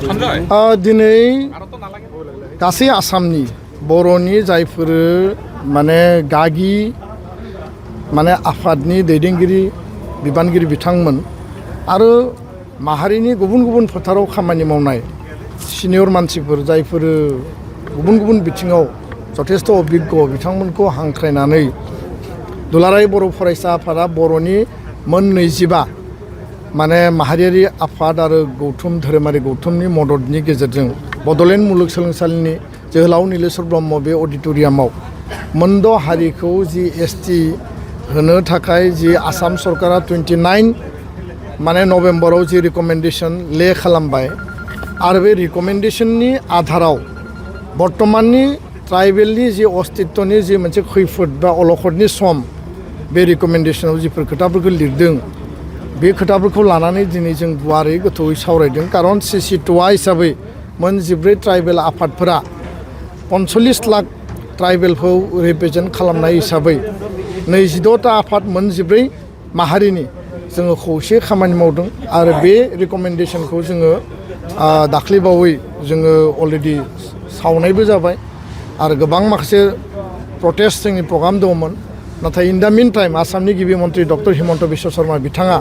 दिनै गासै आसामनि बर'नि जायफोर माने गागि माने आफादनि दैदेनगिरि बिबानगिरि बिथांमोन आरो माहारिनि गुबुन गुबुन फोथाराव खामानि मावनाय सिनियर मानसिफोर जायफोर गुबुन गुबुन बिथिङाव जथेस्थ' अभिज्ञ बिथांमोनखौ हांख्रायनानै दुलाराय बर' फरायसा आफादा बर'नि मोन 25 माने माहारियारि आफाद आरो गौथुम धोरोमारि गौथुमनि मददनि गेजेरजों बड'लेण्ड मुलुगसोलोंसालिनि जोहोलाव नीलेश्वर ब्रह्म बे अडिट'रियामाव मोनद' हारिखौ जि एसटि होनो थाखाय जि आसाम सरकारा 29 माने नभेम्बराव जि रिकमेन्डेसन ले खालामबाय आरो बे रिकमेन्डेसननि आधाराव बर्तमाननि ट्राइबेलनि जि अस्तित्वनि जि मोनसे खैफोद बा अलखदनि सम बे रिकमेन्डेसनाव जिफोर खोथाफोरखौ लिरदों बे खोथाफोरखौ लानानै दिनै जों गुवारै गोथौयै सावरायदों कारन सिसिट'आ हिसाबै मोन 14 ट्राइबेल आफादफोरा 45 लाख ट्राइबेलखौ रिप्रेजेन्ट खालामनाय हिसाबै 22टा आफाद मोन 14 माहारिनि जोङो खौसे खामानि मावदों आरो बे रिकमेन्डेसनखौ जोङो दाख्लैबावै जोङो अलरेडि सावनायबो जाबाय आरो गोबां माखासे प्रटेस्ट जोंनि प्रग्राम दङमोन नाथाय इन दा मिन टाइम आसामनि गिबि मन्त्रि डक्टर हिमन्त बिश्व शर्मा बिथाङा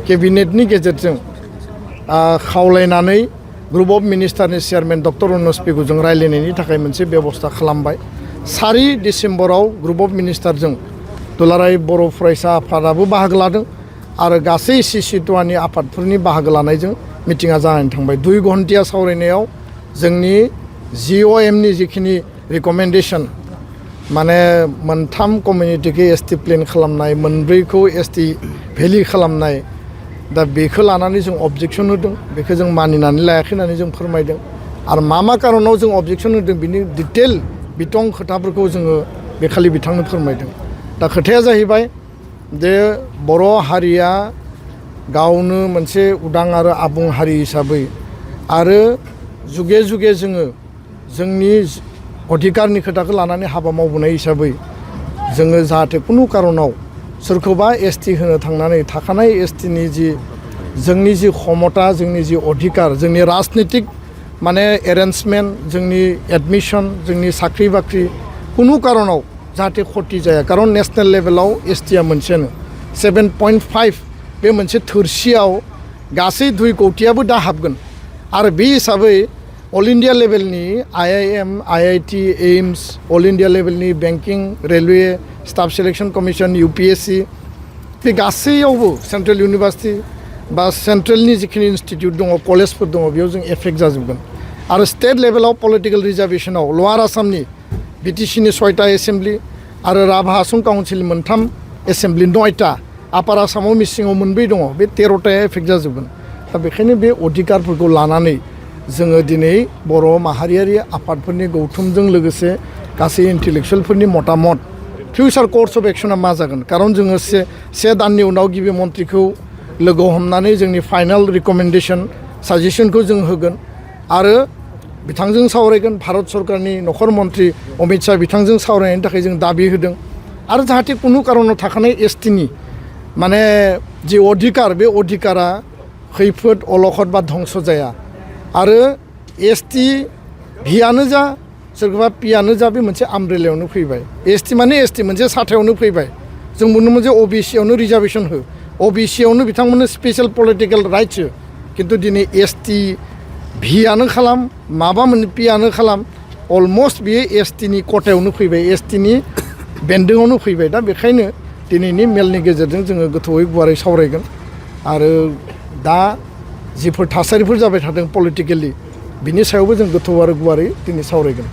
केबिनेटनि गेजेरजों खावलायनानै ग्रुप अफ मिनिस्टारनि चेयारमेन डक्टर अनुज पेगुजों रायलायनायनि थाखाय मोनसे बेबस्था खालामबाय 4 डिसेम्बराव ग्रुप अफ मिनिस्टारजों दुलाराय बर' फरायसा आफादाबो बाहागो लादों आरो गासै सिसिट'आनि आफादफोरनि बाहागो लानायजों मिटिङा जानानै थांबाय 2 घन्टिया सावरायनायाव जोंनि जिअएमनि जिखिनि रिकमेन्डेसन माने मोनथाम कमिउनिटिखौ एसटि प्लेन खालामनाय मोनब्रैखौ एसटि भेलि खालामनाय दा बेखौ लानानै जों अबजेक्सन होदों बेखौ जों मानिनानै लायाखै होननानै जों फोरमायदों आरो मा कारनाव जों अबजेक्सन होदों बिनि डिटेल बिथं खोथाफोरखौ जोङो बेखालि बिथांनो फोरमायदों दा खोथाया जाहैबाय जे बर' हारिया गावनो मोनसे उदां आरो आबुं हारि हिसाबै आरो जुगे जुगे जोङो जोंनि अधिकारनि खोथाखौ लानानै हाबा मावबोनाय हिसाबै जोङो जाहाथे खुनु कारनाव सोरखौबा एसटि होनो थांनानै थाखानाय एसटिनि जि जोंनि जि क्षमता जोंनि जि अधिकार जोंनि राजनितिक माने एरेन्जमेन्ट जोंनि एडमिसन जोंनि साख्रि बाख्रि खुनु कारनाव जाहाथे खति जाया कारन नेशनेल लेभेलाव एसटिआ मोनसेनो 7.5 बे मोनसे थोरसियाव गासै 2 कौटियाबो दा हाबगोन आरो बे हिसाबै अल इन्डिया लेभेलनि IIM IIT AIIMS all India लेभेलनि banking railway staff selection commission UPSC बे गासैयावबो सेन्ट्रेल इउनिभार्सिटि बा सेन्ट्रेलनि जिखिनि इन्स्टिट्यूट दङ कलेजफोर दङ बेयाव जों एफेक्ट जाजोबगोन आरो स्टेट लेभेलाव पलिटिकल रिजार्वेशनाव लवार आसामनि बिटिसिनि 6टा एसेम्ब्लि आरो राभा हासं काउन्सिल 3 एसेम्ब्लि 9टा आपार आसामाव मिसिङाव 2 दङ बे 13टाया एफेक्ट जाजोबगोन दा बेखायनो बे अधिकारफोरखौ लानानै जोङो दिनै बर' माहारियारि आफादफोरनि गौथुमजों लोगोसे गासै इन्टेलेक्सुवेलफोरनि मतामत फिउचार कर्स अफ एक्शना मा जागोन कारन जोङो से दाननि उनाव गिबि मन्थ्रिखौ लोगो हमनानै जोंनि फाइनाल रिकमेन्डेसन साजेसनखौ जों होगोन आरो बिथांजों सावरायगोन भारत सरकारनि नखर मन्त्रि अमित शाह बिथांजों सावरायनायनि थाखाय जों दाबि होदों आरो जाहाथे खुनु कारनाव थाखानाय एसटिनि माने जि अधिकार बे अधिकारा खैफोद अलखद बा धंस जाया आरो एसटि भियानो जा सोरखौबा पियानो जा बे मोनसे आमब्रेलायावनो फैबाय एसटि माने एसटि मोनसे साथायावनो फैबाय जों बुंनो मोनसे अबिसियावनो रिजार्वेसन हो अबिसियावनो बिथांमोननो स्पेशल पलिटिकेल राइट्स हो खिन्थु दिनै एसटि भियानो खालाम माबा मोनसे पियानो खालाम अलमस्ट बेयो एसटिनि कटायावनो फैबाय एसटिनि बेन्दोङावनो फैबाय दा बेखायनो दिनैनि मेलनि गेजेरजों जोङो गोथौयै गुवारै सावरायगोन आरो दा जिफोर थासारिफोर जाबाय थादों पलिटिकेलि बिनि सायावबो जों गोथौ आरो गुवारै दिनै सावरायगोन।